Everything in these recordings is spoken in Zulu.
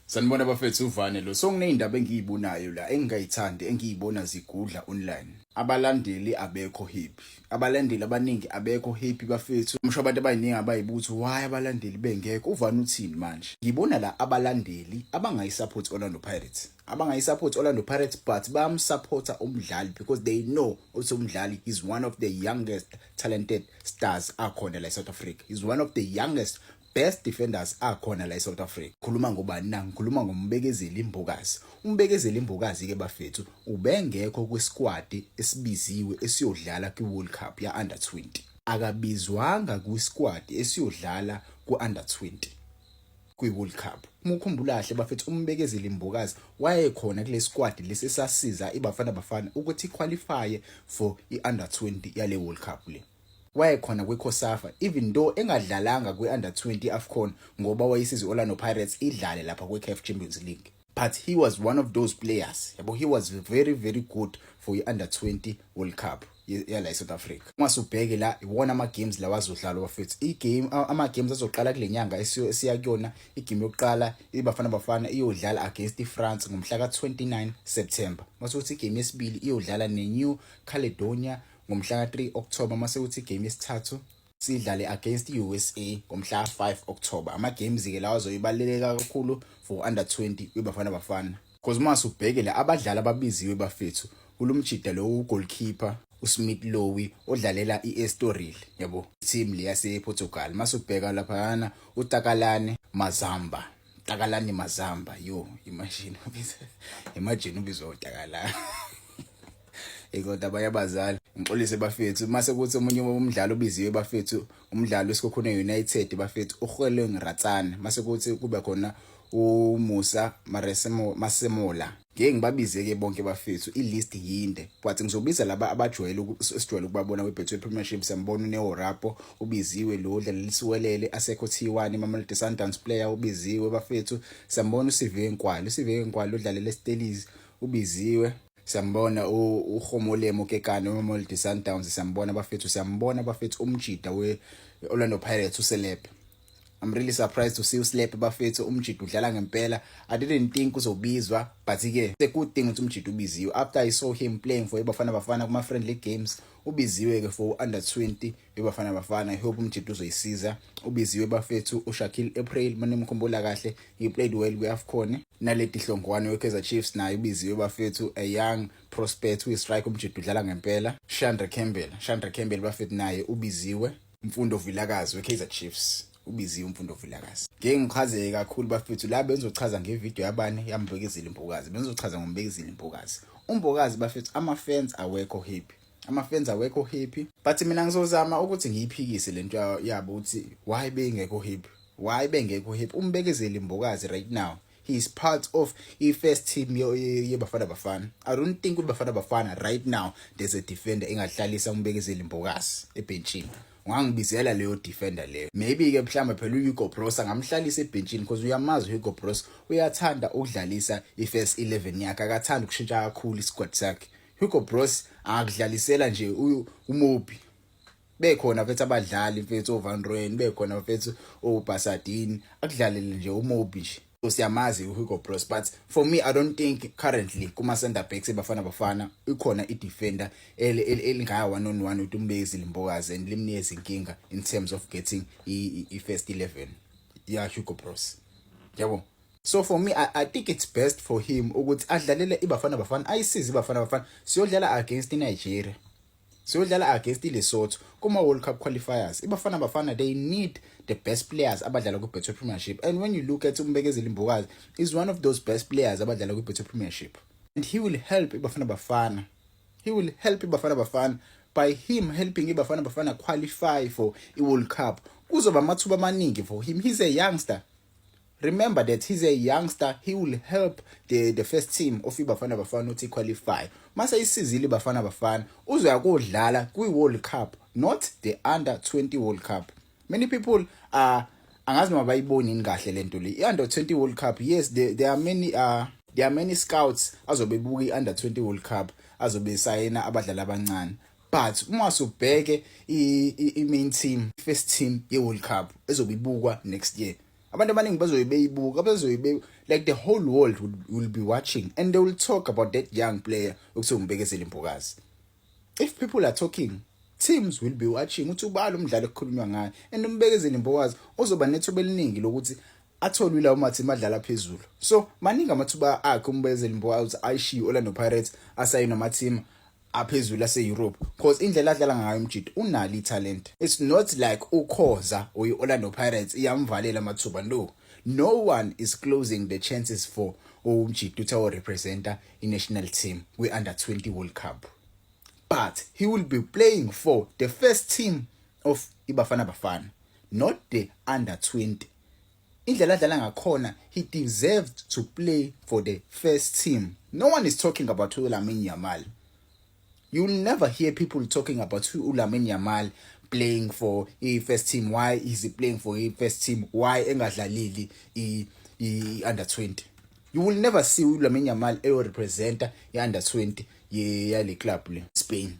Sanibona bafethu, uvane lo. So kuneyindaba engiyibonayo la engingayithandi, engiyibona zigudla online. Abalandeli abekho happy. Abalandeli abaningi abekho happy, bafethu. Umsho abantu abaningi abayibuthi why abalandeli bengekho. Uvane uthini manje? Ngibona la abalandeli abangayisupport Orlando Pirates. Abangayisupport Orlando Pirates, but bayamsupporta umdlali because they know ukuthi umdlali is one of the youngest talented stars akhona la eSouth Africa. He's one of the youngest best defenders akhona la eSouth Africa. Khuluma ngobani na? Ngikhuluma ngoMbekezeli Mbokazi. UMbekezeli Mbokazi ke, bafethu, ubengekho kwisquad esibiziwe esiyodlala kwiWorld Cup ya under 20. Akabizwanga kwisquad esiyodlala ku-under 20 kwi-World Cup. Uma ukhumbula kahle, bafethu, uMbekezeli Mbokazi wayekhona kule squad lesi esasiza iBafana Bafana ukuthi qualify for i-under 20 yale World Cup le. Wayekhona kwiCOSAFA even though engadlalanga kwi-under 20 AFCON ngoba wayisiza i-Orlando Pirates idlale lapha kwi-CAF Champions League. But he was one of those players. Yabo, he was very, very good for i-under 20 World Cup yala eSouth Africa. Ungasubheke la, iwona ama games lawa azodlalwa, bafethu. I-game ama games azoqala kule nyanga esiya kuyona. Igame yokuqala, iBafana Bafana iyodlala against iFrance ngomhla ka29 September. Mase kuthi igame yesibili iyodlala neNew Caledonia ngomhla ka3 October. Mase kuthi igame yesithathu sidlale against i-USA ngomhla ka5 October. Ama games ke lawa azoyibaluleka kakhulu for under 20 kwiBafana Bafana. Because uma usubheke la abadlali ababiziwe, bafethu, kulumjida lo goalkeeper uSmith Lowe odlalela iEstoril, yabo, team le yase Portugal. Masubheka laphana uTakalani Mazamba, Takalani Mazamba, yo, imagine, imagine ubizwa uTakalani. Kodwa abanye abazali, ngixolise bafethu. Mase kuthi omunye umdlalo obiziwe, bafethu, umdlalo weSekhukhune United, bafethu, uHweleng Ratsane. Mase kuthi kube khona uMusa Maresemo Masemola. Ngeke ngibabize ke bonke, bafethu, i-list yinde, but ngizobiza laba abajwayele esijwayele ukubabona kwi-Betway Premiership. Siyambona uNeo Rapo, ubiziwe lo odlalela iSiwelele, asekho T1, iMamelodi Sundowns player, ubiziwe, bafethu. Siyambona uSiviwe Nkwali, uSiviwe Nkwali odlalela eStellies, ubiziwe. Siyambona uHomolemo Kekana weMamelodi Sundowns, siyambona, bafethu. Siyambona, bafethu, umjida we-Orlando Pirates, uSelepe. I'm really surprised to see uSelepe, bafethu. Umjida udlala ngempela. I didn't think uzobizwa, but ke it's a good thing ukuthi umjida ubiziwe after I saw him playing for iBafana Bafana kuma friendly games. Ubiziwe ke for under 20 iBafana Bafana. I hope umjida uzoyisiza. Ubiziwe, bafethu, uShakil April. Manimkhumbula kahle, he played well kwi-AFCON. Naledi Hlongwane weKaizer Chiefs naye ubiziwe, bafethu, a young prospect uyi-strike. Umjida udlala ngempela. Shandre Campbell, Shandre Campbell, bafethu, naye ubiziwe. Mfundo Vilakazi weKaizer Chiefs ubiziwe, uMfundo Vilakazi. Ngeke ngichazeke kakhulu, bafethu, la bengizochaza ngevideo yabani, yaMbekezeli Mbokazi. Bengizochaza ngoMbekezeli Mbokazi. UMbokazi, bafethu, ama-fans awekho happy, ama-fans awekho happy, but mina ngizozama ukuthi ngiyiphikise lento yabo ukuthi why bengekho happy, why bengekho happy. UMbekezeli Mbokazi right now, he is part of i-first team yeBafana Bafana. I don't think uBafana Bafana right now there's a defender engahlalisa uMbekezeli Mbokazi ebhenchini. Ungangibizela leyo defender leyo. Maybe ke mhlawumbe phela uHugo Broos angamhlalisa ebhenchini, because uyamazi uHugo Broos, uyathanda ukudlalisa i-first 11 yakhe, akathanda ukushintsha kakhulu isquad sakhe. Hugo Broos akudlalisela nje uMobi, bekhona mfethu abadlali, mfethu, oVan Rooyen bekhona, mfethu, oBasadien, akudlalele nje uMobi nje. Siyamazi uHugo Broos, but for me I don't think currently kuma center backs eBafana Bafana ikhona i-defender elingaya one on one with uMbekezeli Mbokazi and limnikeza inkinga in terms of getting i-first 11 ya Hugo Broos, yabo. So for me I think it's best for him ukuthi adlalele iBafana Bafana, ayisize iBafana Bafana. Siyodlala against iNigeria, siyodlala against iLesotho kuma World Cup qualifiers. IBafana Bafana, they need the best players abadlala ku-Betway Premiership, and when you look at uMbekezeli Mbokazi, is one of those best players abadlala ku-Betway Premiership, and he will help iBafana Bafana. He will help iBafana Bafana. By him helping iBafana Bafana qualify for i-World Cup, kuzoba amathuba amaningi for him. He's a youngster. Remember that he's a youngster. He will help the first team of iBafana Bafana ukuthi qualify. Mase isizile iBafana Bafana, uzoya kodlala kwi-World Cup, not the under 20 World Cup. Many people are, angazi noma bayiboni yini kahle lento le, i-under 20 World Cup. Yes, there are many scouts azobe buka i-under 20 World Cup, azobe sayina abadlali abancane, but uma usubheke i-main team, first team ye-World Cup ezobe ibukwa next year. Abantu abaningi bazobe beyibuka, bazobe, like, the whole world will be watching and they will talk about that young player okuthiwa uMbekezeli Mbokazi. If people are talking, teams will be watching ukuthi ubala umdlalo okukhulunywa ngayo, and uMbekezeli Mbokazi uzoba nethuba eliningi lokuthi atholwe lawo mathim adlala phezulu. So maningi amathuba akhe uMbekezeli Mbokazi ukuthi ayishiye Orlando Pirates, asayine ama-team aphezulu ase-Europe, because indlela adlala ngayo umjito unalo italent. It's not like uKhoza or i-Orlando Pirates iyamvalela amathuba. No one is closing the chances for umjito ukuthi ayo-representa i-national team kwi-under 20 World Cup, but he will be playing for the first team of iBafana Bafana, not the under 20. Indlela adlala ngakhona, he deserved to play for the first team. No one is talking about uLamine Yamal. You'll never hear people talking about uLamine Yamal playing for i-first team. Why is he playing for i-first team? Why engadlalili i-under 20? You will never see uLamine Yamal eyo-representa i-under 20 yale club le Spain.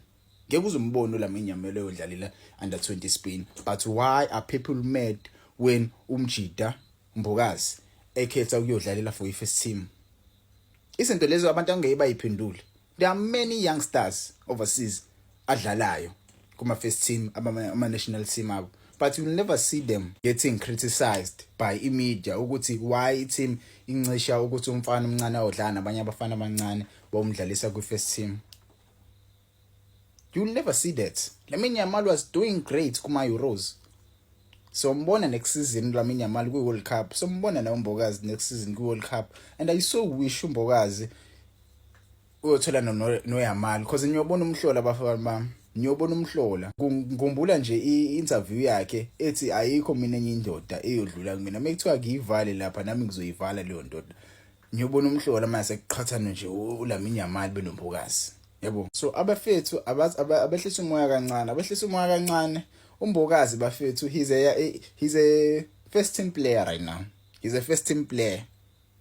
Ngeke uzumbone uLamine Yamal eyodlalela under 20 Spain. But why are people mad when umjida Mbokazi ekhetha ukuyodlalela for i-first team? Izinto lezo abantu angeke bayiphendule. There are many youngsters overseas adlalayo kuma first team, ama national team abo, but you'll never see them getting criticized by i-media ukuthi why i-team incisha ukuthi umfana omncane ayodlala nabanye abafana abancane, bomdlalisa kwi-first team. You'll never see that. Lamine Yamal was doing great kuma Euros. So mbona next season Lamine Yamal kwi World Cup. So mbona na uMbokazi next season kwi World Cup, and I so wish uMbokazi uyothola no Yamal, because ngiyobona umhlola, abafana bami, ngiyobona umhlola. Ngikhumbula nje i-interview yakhe ethi, "Ayikho mina enye indoda eyodlula kumina, mekuthiwa ngiyivale lapha, nami ngizoyivala leyo ndoda." Ngiyobona umhlola mase kuqhathana nje uLamine Yamal benoMbokazi, yabo. So abafethu abehlisa umoya kancane, abehlisa umoya kancane. UMbokazi, bafethu, he's a first team player right now. He's a first team player.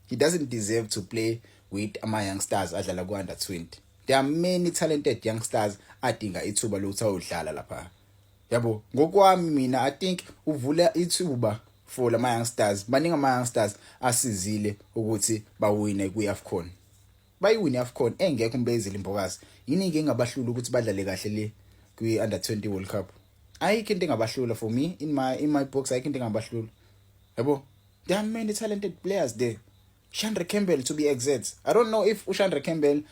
He doesn't deserve to play with ama youngsters adlala ku under 20. There are many talented youngsters adinga ithuba lokuthi ayodlala lapha, yabo. Ngokwami mina, I think uvula ithuba for lama youngsters. Baningi ama youngsters asizile ukuthi bawine kwi-AFCON, bayiwine i-AFCON engekho uMbekezeli Mbokazi. Yini inke engabahlula ukuthi badlale kahle le kwi under 20 World Cup? Ayikho into engabahlula. For me, in my box, ayikho into engabahlula, yabo. There are many talented players there, Shandre Campbell to be exact. I don't know if uShandre Campbell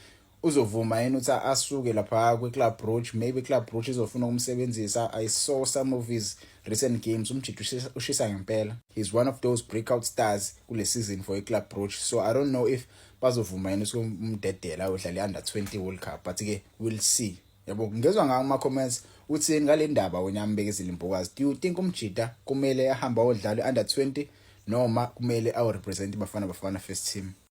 uzovuma yena ukuthi asuke lapha kwi-Club Brugge. Maybe Club Brugge izofuna ukumsebenzisa. I saw some of his recent games, umjito ushisa ngempela. He's one of those breakout stars kule season for i-Club Brugge, so I don't know if bazovuma yena ukumdedela ayodlala i-under 20 World Cup, but ke we'll see, yabo. Ngezwa ngawo kuma comments uthini ngale ndaba wena, Mbekezeli Mbokazi? Do you think umjida kumele ahambe ayodlala i-under 20 noma kumele ayo represent iBafana Bafana first team?